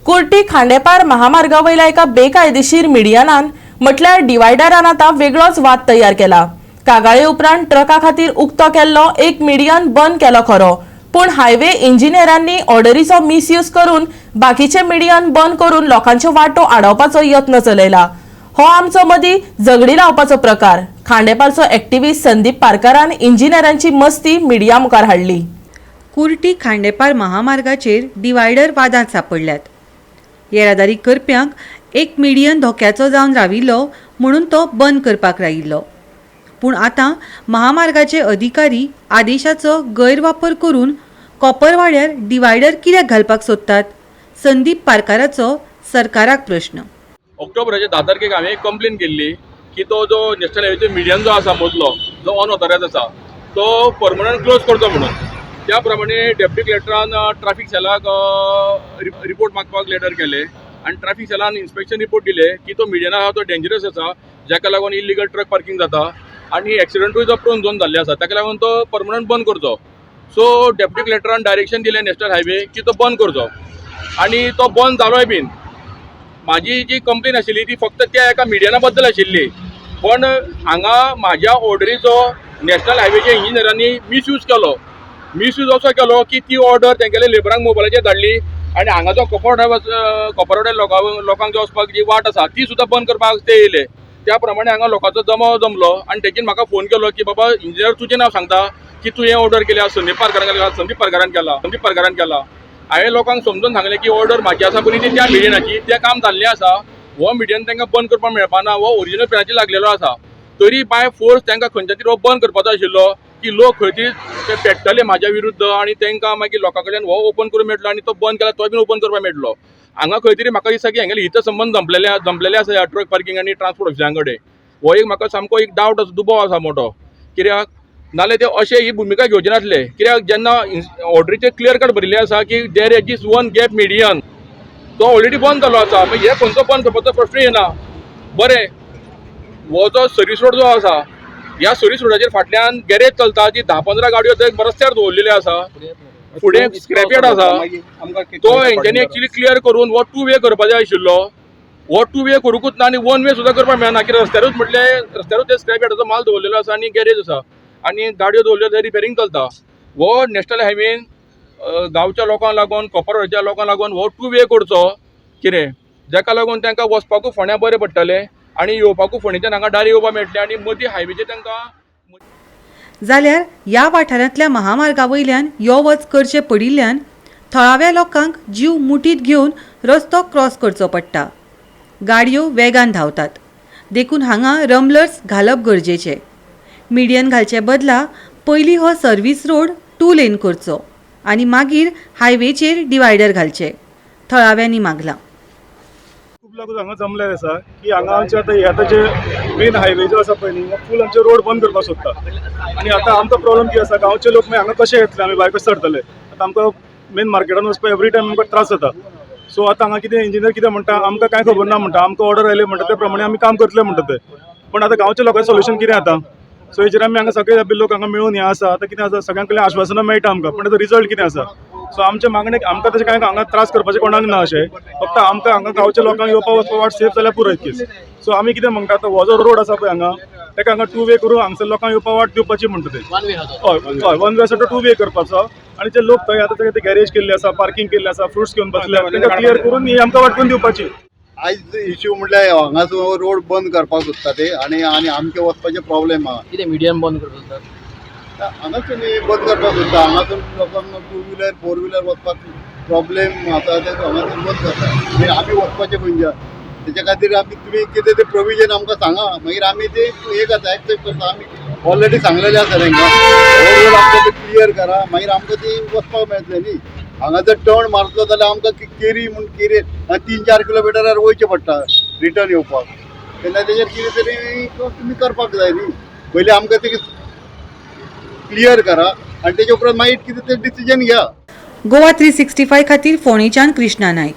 कुर्टी खांडेपार महामार्गा वयल्या एका बेकायदेशीर मिडियनान म्हटल्यार डिवायडरान आतां वेगळोच वाद तयार केला. कागाळे उपरांत ट्रका खातीर उक्तो केल्लो एक मिडियन बंद केलो खरो, पूण हायवे इंजिनियरांनी ऑर्डरीचो मिसयूज करून बाकीचे मिडियन बंद करून लोकांच्यो वाटो आडावपाचो यत्न चलयला. हो आमचो मदीं झगडी लावपाचो प्रकार. खांडेपारचो एक्टिविस्ट संदीप पारकारान इंजिनियरांची मस्ती मिडिया मुखार हाडली. कुर्टी खांडेपार महामार्गाचेर डिवायडर वादांत सांपडल्यात. येरादारी करप्यांक एक मिडियन धोक्याचो जावन राविल्लो म्हणून तो बंद करपाक लायिल्लो. पूण आतां महामार्गाचे अधिकारी आदेशाचो गैरवापर करून कोपरवाड्यार डिवायडर कित्याक घालपाक सोदतात, संदीप पारकाराचो सरकाराक प्रश्न. ऑक्टोबराच्या 10 तारखेक हांवें एक कंप्लेन केल्ली की तो जो नॅशनल हायवेचो मिडियन जो आसा मदलो, जो अनऑथरायज आसा, तो परमनंट क्लोज करचो म्हणून. त्या प्रमाणे डेप्युटी कलेक्टरान ट्राफीक सेलाक रिपोर्ट मागपाक लेटर केले आनी ट्राफीक सेलान इन्स्पेक्शन रिपोर्ट दिले की तो मिडियन आसा तो डेंजरस आसा, जाका लागून इलिगल ट्रक पार्किंग जाता आनी एक्सिडंटूय जो प्रोन झोन जाल्ले आसा, ताका लागून तो परमनंट बंद करचो. सो डेप्युटी कलेक्टरान डायरेक्शन दिलें नॅशनल हायवे की तो बंद करचो आनी तो बंद जालोय बीन. म्हाजी जी कंप्लेन आशिल्ली ती फक्त त्या एका मिडियना बद्दल आशिल्ली, पण हांगा म्हाज्या ऑर्डरीचो नॅशनल हायवेच्या इंजिनियरांनी मिसयूज केलो. मिसयूज असो केलो की ती ऑर्डर तेंगेले लेबरांक मोबायलाचेर धाडली आनी हांगा जो कोपरवाड्या कोपरवाड्या लोकांक जो वचपाक जी वाट आसा ती सुद्दां बंद करपाक ते येयले. त्या प्रमाणे हांगा लोकांचो जमाव जमलो आनी तेजेन म्हाका फोन केलो की बाबा, इंजिनियर तुजें नांव सांगता की तूं हें ऑर्डर केल्या, संदीप पारकारान केला, संदीप पारकारान केला, संदीप पारकारान केला. हांवें लोकांक समजून सांगलें की ऑर्डर म्हाजी आसा पळय ती त्या मिडियनाची, तें काम जाल्लें आसा. हो मिडियन तांकां बंद करपाक मेळपाना, हो ओरिजिनल प्लॅनाचेर लागलेलो आसा. तरी बाय फोर्स तांकां खंयच्या तरी हो बंद करपाचो आशिल्लो की लोक खंय तरी ते पेट्टले म्हाज्या विरुद्ध आनी तांकां मागीर लोकां कडल्यान हो ओपन करूंक मेळटलो आनी तो बंद केला तो बीन ओपन करपाक मेळटलो. हांगा खंय तरी म्हाका दिसता की हांगेले हित संबंद जमलेले जमलेले आसा ह्या ट्रक पार्किंग आनी ट्रान्सपोर्ट ऑफिसां कडेन. हो एक म्हाका सामको एक डावट आसा, दुबाव आसा मोठो. कित्याक नाल्यार ते अशे ही भुमिका घेवचे नासले. कित्याक जेन्ना ऑर्डरीचेर क्लियर कट बरयल्लें आसा की there is one gap median, तो ऑलरेडी बंद जाल्लो आसा, मागीर हे खंयचो बंद करपाचो प्रश्न येना. बरें, हो जो सर्वीस रोड जो आसा, ह्या सर्वीस रोडाचेर फाटल्यान गॅरेज चलता जी 10-15 गाडयो थंय रस्त्यार दवरलेल्यो आसा. फुडें स्क्रॅपयार्ड आसा. तो हेंच्यांनी एक्चुली क्लियर करून हो टू वे करपाचो आशिल्लो. हो टू वे करूंकूच ना आनी वन वे सुद्दां करपाक मेळना, कित्याक रस्त्यारूच म्हटलें रस्त्यारूच ते स्क्रॅप यार्डाचो माल दवरलेलो आसा आनी गॅरेज आसा आनी गाडयो दवरल्यो थंय रिपेरींग चलता. हो नॅशनल हायवेन गांवच्या लोकांक लागून, कोपरवाड्याच्या लोकांक लागून हो टू वे करचो कितें, जाका लागून तांकां वचपाकूय फोंड्या बरें पडटलें आनी येवपाकूय फोंडेच्यान हांगा डायरेक्ट येवपाक मेळटलें आनी मदीं हायवेचेर तांकां जाल्यार ह्या वाठारांतल्या महामार्गा वयल्यान यो वच करचें पडिल्ल्यान थळाव्या लोकांक जीव मुठीत घेवन रस्तो क्रॉस करचो पडटा. गाडयो वेगान धांवतात, देखून हांगा रंबलर्स घालप गरजेचें. मिडियन घालचे बदला पयलीं हो सर्वीस रोड टू लेन करचो आनी मागीर हायवेचेर डिवायडर घालचे, थळाव्यांनी मागलां. खूब लोक हांगा जमले आसा की हांगा आमचे आतां हे आतां जे मेन हायवे जो आसा पळय न्ही, हो फूल आमचे रोड बंद करपाक सोदता. आनी आतां आमकां प्रॉब्लम कितें आसा, गांवचे लोक मागीर हांगा कशे येतले, आमी भायर कशे सरतले? आतां आमकां मेन मार्केटान वचपाक एवरी टायम आमकां त्रास जाता. सो आतां हांगा कितें इंजिनियर कितें म्हणटा, आमकां कांय खबर ना म्हणटा. आमकां ऑर्डर आयले म्हणटा, ते प्रमाणे आमी काम करतले म्हणटा ते. पण आतां गांवच्या लोकांचें सोल्युशन कितें आतां? सो हेजेर आमी हांगा सगळे लोक हांगा मेळून हें आसा. आतां कितें आसा, सगळ्यां कडल्यान आश्वासनां मेळटा आमकां, पण आतां रिजल्ट कितें आसा? सो आमचे मागणे, आमकां तशें कांय हांगा त्रास करपाचें कोणाक ना अशें. फक्त आमकां हांगा गांवच्या लोकांक येवपा वचपा वाट सेफ जाल्यार पुरो इतकीच. सो आमी कितें म्हणटा, आतां हो जो रोड आसा पळय हांगा, ताका हांगा टू वे करून हांगसर लोकांक येवपा वाट दिवपाची म्हणटा ते. हय, वन वे आसा तो टू वे करपाचो आनी जे लोक थंय आतां ते गॅरेज केल्ले आसा, पार्किंग केल्ले आसा, फ्रुट्स घेवन बसले, तांकां क्लियर करून ही आमकां वाट करून दिवपाची. आयज इश्यू म्हटल्यार हांगासर रोड बंद करपाक सोदता ते आनी आनी आमचे वचपाचे प्रॉब्लेम आहा. कितें मिडियन बंद करता? हांगासून बंद करपाक सोदता. हांगासून लोकांक टू व्हिलर, फोर व्हिलर वचपाक प्रॉब्लेम आसा. ते हांगासून बंद करता. मागीर आमी वचपाचें खंयच्या? तेच्या खातीर आमी तुमी कितें तें प्रोविजन आमकां सांगा, मागीर आमी ते हें करता, एक्सेप्ट करता. आमी ऑलरेडी सांगलेलें आसा तांकां, हो रोड आमकां ते क्लियर करा, मागीर आमकां ती वचपाक मेळटलें न्ही. हांगा जर टर्न मारतलो जाल्यार आमकां केरी म्हूण केरी 3-4 किलोमिटरार वयचें पडटा रिटर्न येवपाक. तेन्ना तेजेर कितें तरी तुमी करपाक जाय न्ही. पयलीं आमकां ते क्लियर करा आनी तेजे उपरांत मागीर कितें तें डिसिजन घ्या. गोवा 365 खातीर फोंडेच्यान कृष्णा नायक.